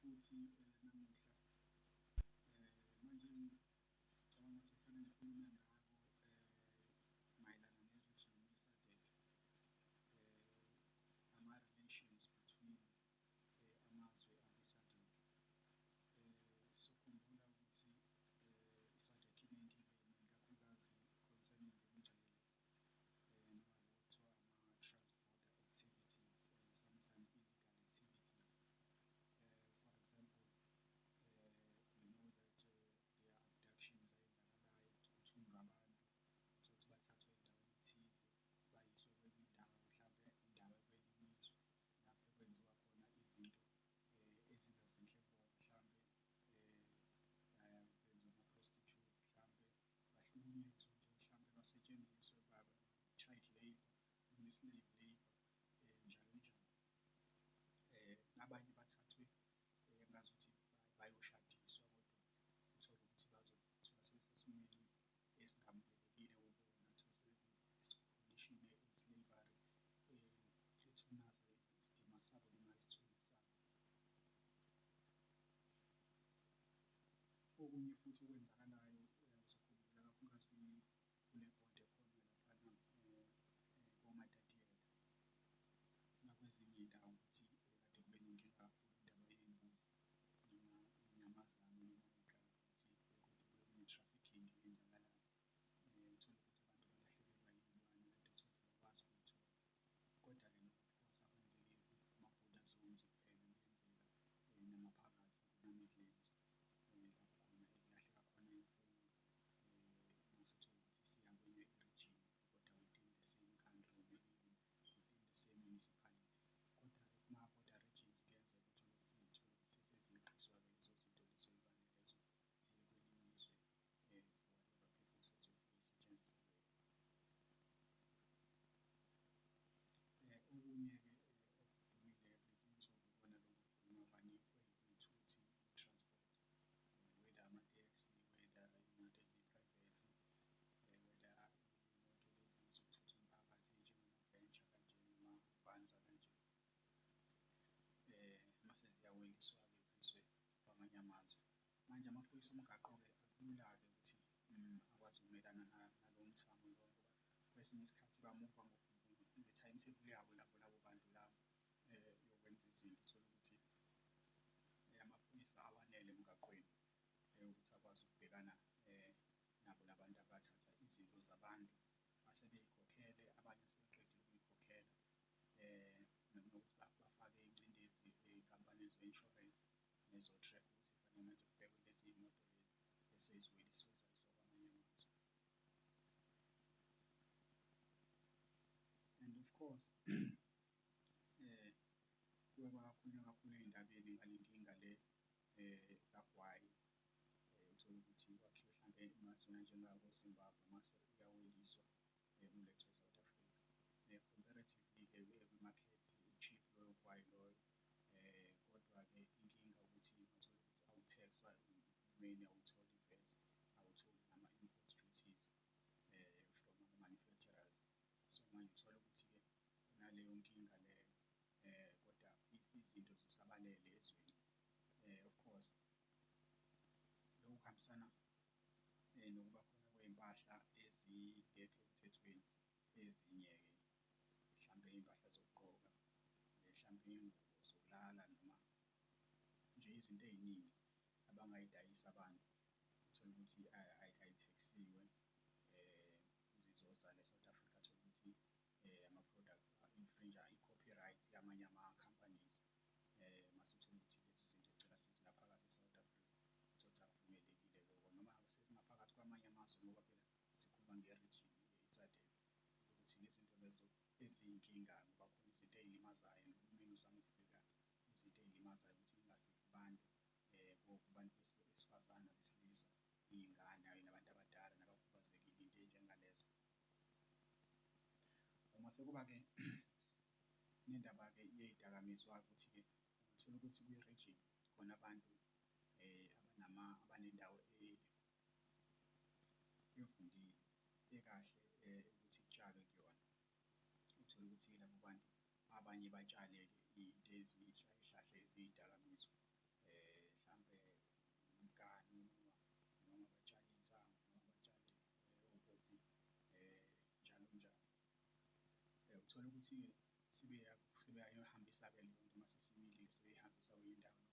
Futhi namuhla manje ngicabanga ukuthi kufanele ngikhulume ngako mayelana ne-region ye-SADC ama-relations between amazwe akwi-SADC. Sokhumbula ukuthi i-SADC iney'nkinga ey'ningi ikakhulukazi concerning imingcele noma lokhu okuthiwa ama-trans-border activities and sometimes illegal activities. For example, we know that there are abductions eyenzakalayo, kuthunjwa abantu, uthole ukuthi bathathwe endaweni ethize bayiswe kwenye indawo, mhlampe indawo ekwelinye izwe lapho ekwenziwa khona izinto ezingazinhle kubona, mhlampe benziwe ama-prostitute, mhlampe bahlukunyezwe nje, mhlampe basetshenziswe child labour noma i-slave labour, njalo njalo. Abanye bathathwe ngazuthi bayoshadiswa kodwa uthole ukuthi bazothola sebesesimweni esingamukelekile kubona, uthole sebeku-condition eyi-slavery ethunaza isidima sabo noma isithunzi sabo. Okunye futhi okwenzakalayo uzokhumbula kakhulukazi kule bhoda ekhona laphana koMatatiele nakwezinye iy'ndawo ukuthi kade kube nenkinga kakhulu indaba yey'mbuzi noma iy'nyamazane noma iy'nkabi ukuthi kade kube kune-trafficking eyenzakalayo. Uthole ukuthi abantu balahlekelwa iy'lwane kade uthole ukuthi abakwazi ukuy'thola. Koda-ke lokho of course akwenzeki kuma-border zones kuphela, kuyenzeka namaphakathi kuma-midlands lapho khona ekulahleka khona imfuyo mase uthole ukuthi isiya kwenye i-region kodwa within the same country or maybe even within the same municipality. Kodwa-ke kuma-border regions kuyenzeka uthole ukuthi uthole ukuthi seziyeqiswa-ke lezo zinto lezo iy'lwane lezo ziye kwelinye izwe for whatever purpose ezobe isetshenziselwe yona. Okunye-ke okudumile kulezi iy'nsuku ikona lokhu okukhulunywa kaningi kwey'thuthi i-transport, whether amatekisi, whether iy'moto eziyi-private, whether iy'moto lezi zokuthutha umphakathi ey'njengama-Venture kanje noma-Avanza kanje. Mase ziyaweliswa-ke ziswe kwamanye amazwe. Manje amaphoyisa omgaqo-ke akulula-ke ukuthi akwazi ukumelana nalowo mthamo loyo ngoba kwesinye isikhathi bamuva nge-timetable yabo labo labo bantu labo yokwenza izinto. Uthole ukuthi amaphoyisa awanele emgaqweni ukuthi akwazi ukubhekana nabo la bantu abathatha izinto zabantu asebey'khokhele, abanye asebeqedile ukuy'khokhela nokuthi bafake ingcindezi ey'nkampanini ze-insurance nezo-tracker ukuthi kufanele manje kubhekwe lezi iy'moto lezi eseziwelisiwe zayiswa kwamanye amazwe. And of course kuke kwakhulunywa kakhulu ey'ndabeni ngale nkinga le kagwayi uthole ukuthi kwakhiwe hlampe emazweni anjengakoZimbabwe mase uyaweliswa ulethwe e-South Africa. Comparatively-ke kwimakhethi u-cheap loyo gwayi loyo kodwa-ke inkinga ukuthi ungathola ukuthi awu-tax-wa uhulumeni, awutholi i-VAT, awutholi nama-import duties from ama-manufacturers. So manje uthola ukuthi-ke kunaleyo nkinga leyo kodwa izinto zisabalele ezweni. Of course lokhu kuhambisana nokuba khona kwey'mpahla ezingekho emthethweni ezinye-ke mhlampe iy'mpahla zokugqoka, hlampe iy'ngubo zokulala noma nje izinto ey'ningi abangayidayisa abantu. Uthole ukuthi ayi-tax-iwe zizoza la e-South Africa, uthole ukuthi ama-products a-infringe-a i-copyright yamanye ama-companies mase uthole ukuthi lezi zinto zigcina sezingaphakathi e-South Africa, uthole ukuthi akuvumelekile lokho noma sezingaphakathi kwamanye amazwe ngoba phela sikhuluma nge-region i-SADC ukuthi nezinto lezo eziyinkinga ngoba khona izinto ey'limazayo and uhulumeni uzama ukubheka izinto ey'limazayo ukuthi zingafiki kubantu kubantu besifazane nabesilisa, iy'ngane nabantu abadala nabakhubazekile iy'nto ey'njengalezo. Uma sekuba-ke nendaba-ke yey'dakamizwa-ke ukuthi-ke ungathola ukuthi kwi-region khona abantu abanendawo evundile ekahle ukuthi kutshalwe kuyona. Uthole ukuthi-ke labo bantu abanye batshale-ke iy'nto eziyihlahla eziy'dakamizwa. Uthole ukuthi-ke sebeyayihambisa-ke leyo nto mase isimilile sebeyihambisa kwenye indawo.